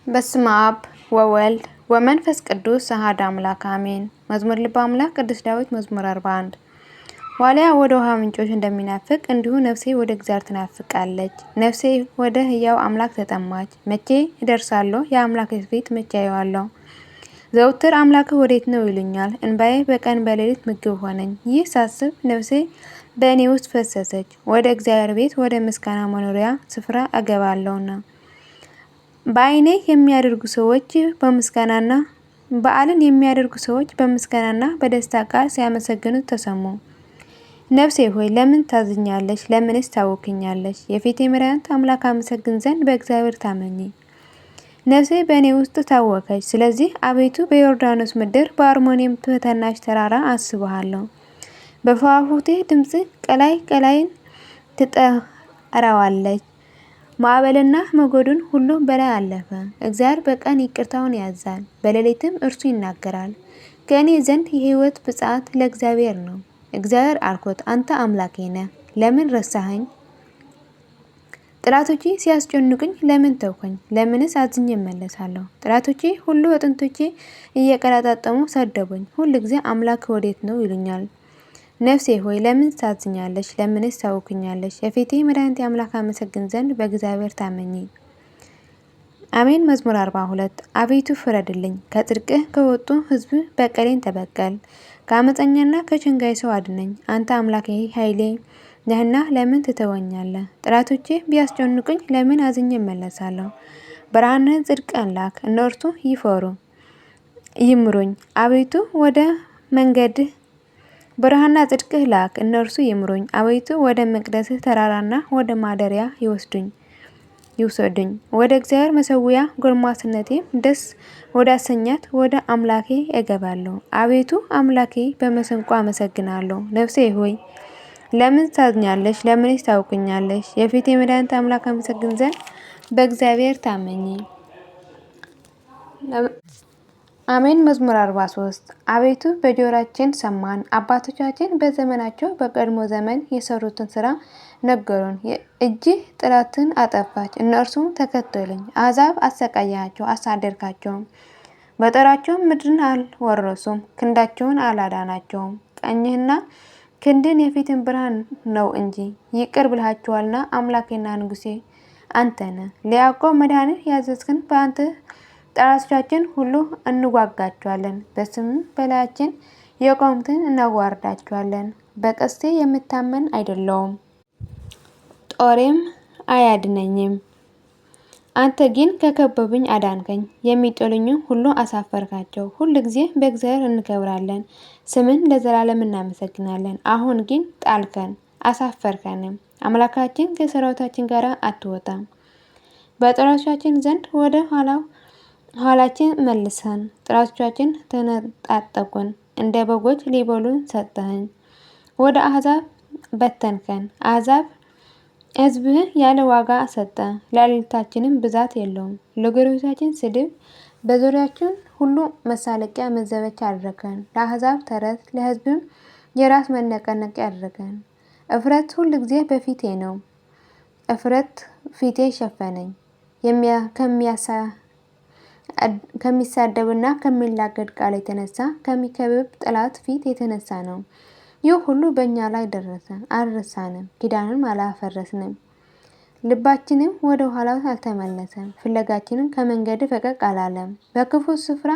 በስመ አብ ወወልድ ወመንፈስ ቅዱስ አሐዱ አምላክ አሜን። መዝሙር ልበ አምላክ ቅዱስ ዳዊት መዝሙር 41። ዋሊያ ወደ ውሃ ምንጮች እንደሚናፍቅ እንዲሁ ነፍሴ ወደ እግዚአብሔር ትናፍቃለች። ነፍሴ ወደ ሕያው አምላክ ተጠማች። መቼ እደርሳለሁ? የአምላክ ፊት መቼ አየዋለሁ? ዘውትር አምላክህ ወዴት ነው ይሉኛል። እንባዬ በቀን በሌሊት ምግብ ሆነኝ። ይህ ሳስብ ነፍሴ በእኔ ውስጥ ፈሰሰች። ወደ እግዚአብሔር ቤት ወደ ምስጋና መኖሪያ ስፍራ እገባለሁና። በዓይኔ የሚያደርጉ ሰዎች በምስጋናና በዓልን የሚያደርጉ ሰዎች በምስጋናና በደስታ ቃል ሲያመሰግኑት ተሰሙ። ነፍሴ ሆይ ለምን ታዝኛለሽ? ለምንስ ታውክኛለሽ? የፊቴ መድኃኒት አምላክ አመሰግን ዘንድ በእግዚአብሔር ታመኚ። ነፍሴ በእኔ ውስጥ ታወከች። ስለዚህ አቤቱ በዮርዳኖስ ምድር በአርሞንኤም በታናሽ ተራራ አስብሃለሁ። በፏፏቴ ድምፅ ቀላይ ቀላይን ትጠራዋለች። ማዕበልና ሞገዱን ሁሉ በላይ አለፈ። እግዚአብሔር በቀን ይቅርታውን ያዛል፣ በሌሊትም እርሱ ይናገራል። ከእኔ ዘንድ የሕይወት ብፅዓት ለእግዚአብሔር ነው። እግዚአብሔር አልኩት፣ አንተ አምላኬ ነህ፣ ለምን ረሳኸኝ? ጠላቶቼ ሲያስጨንቁኝ ለምን ተውከኝ? ለምንስ አዝኜ እመለሳለሁ? ጠላቶቼ ሁሉ አጥንቶቼ እየቀላጣጠሙ ሰደቡኝ። ሁል ጊዜ አምላክ ወዴት ነው ይሉኛል። ነፍሴ ሆይ ለምን ታዝኛለሽ? ለምንስ ታውክኛለሽ? የፊቴ መድኃኒት አምላክ አመሰግን ዘንድ በእግዚአብሔር ታመኚ። አሜን። መዝሙር 42። አቤቱ ፍረድልኝ፣ ከጽድቅህ ከወጡ ሕዝብ በቀሌን ተበቀል። ከአመፀኛና ከቸንጋይ ሰው አድነኝ። አንተ አምላኬ ኃይሌ ነህና ለምን ትተወኛለህ? ጠላቶቼ ቢያስጨንቁኝ ለምን አዝኜ እመለሳለሁ? ብርሃንህን ጽድቅህን ላክ፣ እነርሱ ይፈሩ ይምሩኝ። አቤቱ ወደ መንገድህ ብርሃንና ጽድቅህ ላክ፣ እነርሱ ይምሩኝ። አቤቱ ወደ መቅደስህ ተራራና ወደ ማደሪያ ይውሰዱኝ። ወደ እግዚአብሔር መሠዊያ ጎልማስነቴም ደስ ወዳሰኛት ወደ አምላኬ እገባለሁ። አቤቱ አምላኬ በመሰንቆ አመሰግናለሁ። ነፍሴ ሆይ ለምን ታዝኛለሽ? ለምንስ ታውክኛለሽ? የፊቴ መድኃኒት አምላክ አመሰግን ዘንድ በእግዚአብሔር ታመኚ። አሜን። መዝሙር 43። አቤቱ በጆሮአችን ሰማን፣ አባቶቻችን በዘመናቸው በቀድሞ ዘመን የሰሩትን ስራ ነገሩን። እጅህ ጠላትን አጠፋች፣ እነርሱም ተከተሉኝ። አሕዛብ አሰቃያቸው አሳደድካቸውም። በጦራቸውም ምድርን አልወረሱም፣ ክንዳቸውን አላዳናቸውም። ቀኝህና ክንድን የፊትን ብርሃን ነው እንጂ ይቅር ብልሃቸዋልና አምላኬና ንጉሴ አንተ ነህ። ለያዕቆብ መድኃኒት ያዘዝክን በአንተ ጠላቶቻችን ሁሉ እንዋጋቸዋለን፣ በስም በላያችን የቆሙትን እናዋርዳቸዋለን። በቀስቴ የምታመን አይደለውም፣ ጦሬም አያድነኝም። አንተ ግን ከከበቡኝ አዳንከኝ፣ የሚጠሉኝን ሁሉ አሳፈርካቸው። ሁል ጊዜ በእግዚአብሔር እንከብራለን፣ ስምን ለዘላለም እናመሰግናለን። አሁን ግን ጣልከን አሳፈርከንም፣ አምላካችን ከሰራዊታችን ጋር አትወጣም። በጠላቶቻችን ዘንድ ወደ ኋላው ኋላችን መልሰን፣ ጠላቶቻችን ተነጣጠቁን፣ እንደ በጎች ሊበሉን ሰጠኸኝ። ወደ አሕዛብ በተንከን፣ አሕዛብ ሕዝብህ ያለ ዋጋ ሰጠ። ለእልልታችንም ብዛት የለውም። ለጎረቤቶቻችን ስድብ፣ በዙሪያችን ሁሉ መሳለቂያ መዘበቻ አደረገን። ለአሕዛብ ተረት፣ ለሕዝብም የራስ መነቀነቂያ አደረገን። እፍረት ሁል ጊዜ በፊቴ ነው። እፍረት ፊቴ ሸፈነኝ። ከሚሳደብና ከሚላገድ ቃል የተነሳ ከሚከብብ ጠላት ፊት የተነሳ ነው። ይህ ሁሉ በእኛ ላይ ደረሰ፣ አልረሳንም፣ ኪዳንም አላፈረስንም። ልባችንም ወደ ኋላ አልተመለሰም፣ ፍለጋችንም ከመንገድ ፈቀቅ አላለም። በክፉ ስፍራ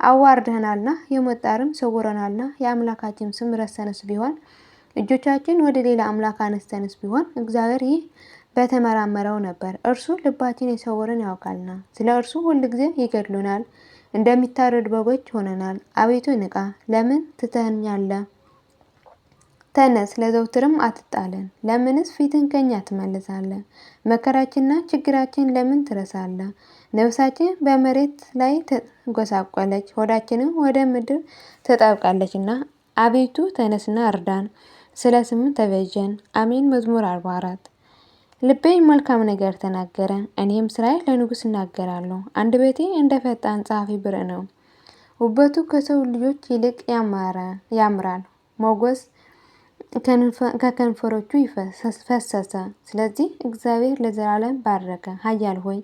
አዋርደናልና የሞት ጣርም ሰውረናልና። የአምላካችን ስም ረሰንስ ቢሆን እጆቻችን ወደ ሌላ አምላክ አነስተንስ ቢሆን እግዚአብሔር ይህ በተመራመረው ነበር። እርሱ ልባችን የሰወረን ያውቃልና፣ ስለ እርሱ ሁል ጊዜ ይገድሉናል፣ እንደሚታረዱ በጎች ሆነናል። አቤቱ ንቃ፣ ለምን ትተኛለህ? ተነስ፣ ለዘውትርም አትጣለን። ለምንስ ፊትን ከኛ ትመልሳለህ? መከራችንና ችግራችን ለምን ትረሳለህ? ነፍሳችን በመሬት ላይ ተጎሳቆለች፣ ሆዳችንም ወደ ምድር ተጣብቃለችና። አቤቱ ተነስና እርዳን፣ ስለ ስምህ ተቤዠን። አሜን። መዝሙር 44። ልቤ መልካም ነገር ተናገረ፣ እኔም ስራዬ ለንጉሥ እናገራለሁ። አንደበቴ እንደ ፈጣን ጸሐፊ ብርዕ ነው። ውበቱ ከሰው ልጆች ይልቅ ያምራል፣ ሞገስ ከከንፈሮቹ ፈሰሰ። ስለዚህ እግዚአብሔር ለዘላለም ባረከ። ኃያል ሆይ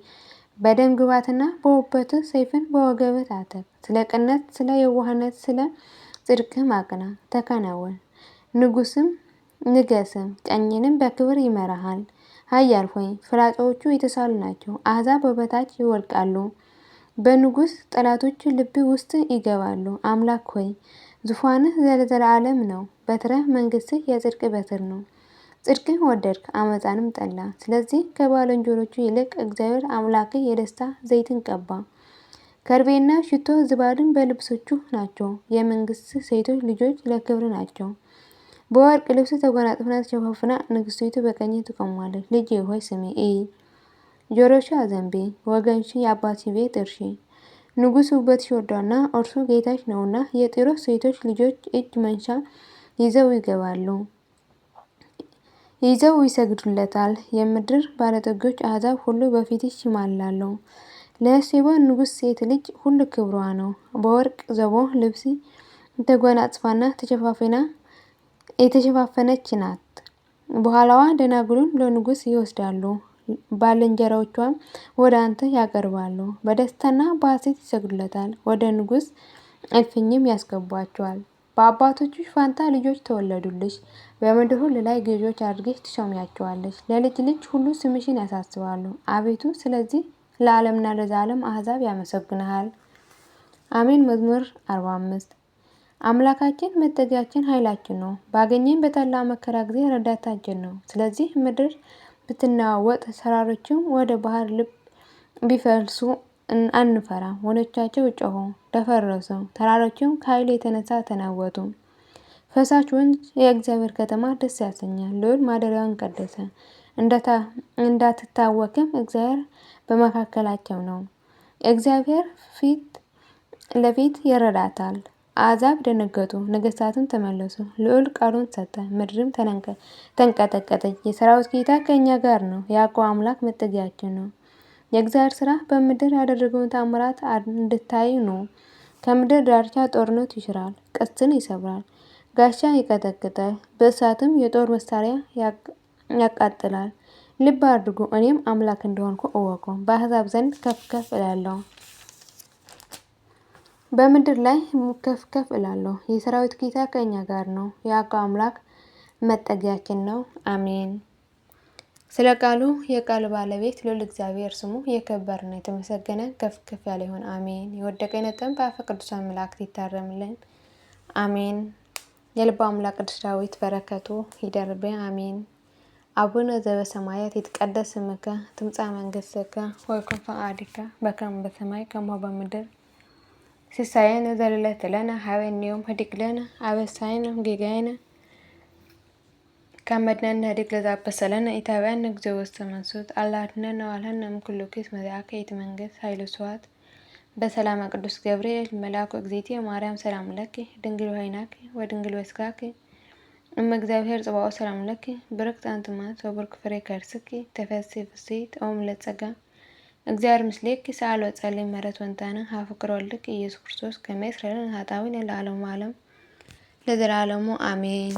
በደም ግባትና በውበትህ ሰይፍን በወገብህ ታጠቅ። ስለ ቅነት፣ ስለ የዋህነት፣ ስለ ጽድቅህም አቅና ተከናወን። ንጉስም ንገስም፣ ቀኝንም በክብር ይመራሃል። ኃያል ሆይ ፍላጻዎቹ የተሳሉ ናቸው፣ አሕዛብ በበታች ይወድቃሉ። በንጉስ ጠላቶች ልብ ውስጥ ይገባሉ። አምላክ ሆይ ዙፋንህ ዘለዘላለም ነው፣ በትረ መንግስትህ የጽድቅ በትር ነው። ጽድቅን ወደድክ፣ አመፃንም ጠላ። ስለዚህ ከባልንጀሮቹ ይልቅ እግዚአብሔር አምላክህ የደስታ ዘይትን ቀባ። ከርቤና ሽቶ ዝባድን በልብሶቹ ናቸው። የመንግስት ሴቶች ልጆች ለክብር ናቸው። በወርቅ ልብስ ተጎናጽፋና ተሸፋፍና ንግስቲቱ በቀኝ ትቆማለች። ልጄ ሆይ ስሚ፣ እይ፣ ጆሮሽ አዘንቢ፣ ወገንሽ የአባትሽ ቤት እርሺ። ንጉሥ ውበትሽ ወዷና እርሱ ጌታሽ ነውና። የጢሮስ ሴቶች ልጆች እጅ መንሻ ይዘው ይገባሉ፣ ይዘው ይሰግዱለታል። የምድር ባለጠጎች አሕዛብ ሁሉ በፊትሽ ይማላሉ። ለሴቦን ንጉሥ ሴት ልጅ ሁሉ ክብሯ ነው። በወርቅ ዘቦ ልብስ ተጎናጽፋና ተሸፋፍና የተሸፋፈነች ናት። በኋላዋ ደናግሉን ለንጉሥ ይወስዳሉ፣ ባልንጀራዎቿም ወደ አንተ ያቀርባሉ። በደስታና በሐሴት ይሰግዱለታል፣ ወደ ንጉሥ እልፍኝም ያስገቧቸዋል። በአባቶችሽ ፋንታ ልጆች ተወለዱልሽ፣ በምድር ሁሉ ላይ ገዢዎች አድርገሽ ትሾሚያቸዋለሽ። ለልጅ ልጅ ሁሉ ስምሽን ያሳስባሉ። አቤቱ ስለዚህ ለዓለምና ለዘላለም አሕዛብ ያመሰግንሃል። አሜን። መዝሙር 45። አምላካችን መጠጊያችን ኃይላችን ነው። ባገኘን በታላቅ መከራ ጊዜ ረዳታችን ነው። ስለዚህ ምድር ብትነዋወጥ ተራሮችም ወደ ባህር ልብ ቢፈልሱ አንፈራ። ወንዞቻቸው ጮኹ ደፈረሱ፣ ተራሮችም ከኃይሉ የተነሳ ተናወጡ። ፈሳሽ ወንዝ የእግዚአብሔር ከተማ ደስ ያሰኛል። ልዑል ማደሪያውን ቀደሰ፣ እንዳትታወክም እግዚአብሔር በመካከላቸው ነው። እግዚአብሔር ፊት ለፊት ይረዳታል። አሕዛብ ደነገጡ፣ ነገስታትም ተመለሱ። ልዑል ቃሉን ሰጠ፣ ምድርም ተንቀጠቀጠች። የሰራዊት ጌታ ከእኛ ጋር ነው፣ የያዕቆብ አምላክ መጠጊያችን ነው። የእግዚአብሔር ስራ በምድር ያደረገውን ታምራት እንድታይ ነው። ከምድር ዳርቻ ጦርነት ይሽራል፣ ቀስትን ይሰብራል፣ ጋሻ ይቀጠቅጣል፣ በእሳትም የጦር መሳሪያ ያቃጥላል። ልብ አድርጉ፣ እኔም አምላክ እንደሆንኩ እወቁ። በአሕዛብ ዘንድ ከፍ ከፍ እላለሁ፣ በምድር ላይ ከፍ ከፍ እላለሁ። የሰራዊት ጌታ ከእኛ ጋር ነው፣ የያዕቆብ አምላክ መጠጊያችን ነው። አሜን። ስለ ቃሉ የቃሉ ባለቤት ልዑል እግዚአብሔር ስሙ የከበረና የተመሰገነ ከፍ ከፍ ያለ ይሁን። አሜን። የወደቀ የነጠን በአፈ ቅዱሳን መላእክት ይታረምልን። አሜን። የልባ አምላክ ቅዱስ ዳዊት በረከቱ ይደርብን። አሜን። አቡነ ዘበሰማያት ይትቀደስ ስምከ ትምጻእ መንግስትከ ወይኩን ፈቃድከ በከመ በሰማይ ከማሁ በምድር ሲሳየነ ዘለለዕለትነ ሀበነ ዮም ኅድግ ለነ አበሳይነ ወጌጋየነ ከመ ንሕነኒ ንኅድግ ለዘአበሰለነ ኢታብአነ እግዚኦ ውስተ መንሱት አላ አድኅነነ ወባልሐነ እምኩሉ እኩይ እስመ ዚአከ ይእቲ መንግሥት ኃይል ወስብሐት። በሰላመ ቅዱስ ገብርኤል መልአኩ እግዝእትየ ማርያም ሰላም ለኪ ድንግል በሕሊናኪ ወድንግል በሥጋኪ እመ እግዚአብሔር ጽባኦ ሰላም ለኪ ብርክት አንቲ እምአንስት ወቡሩክ ፍሬ ከርስኪ ተፈሥሒ ፍሥሕት ኦ ምልዕተ ጸጋ እግዚአብሔር ምስሌኪ ሰአሊ ወጸልዪ ምሕረት ወንታነ ሀበ ፍቅር ወልድኪ ኢየሱስ ክርስቶስ ከመ ይስረይ ለነ ኃጣውኢነ ለዓለመ ዓለም ለዘላለሙ አሜን።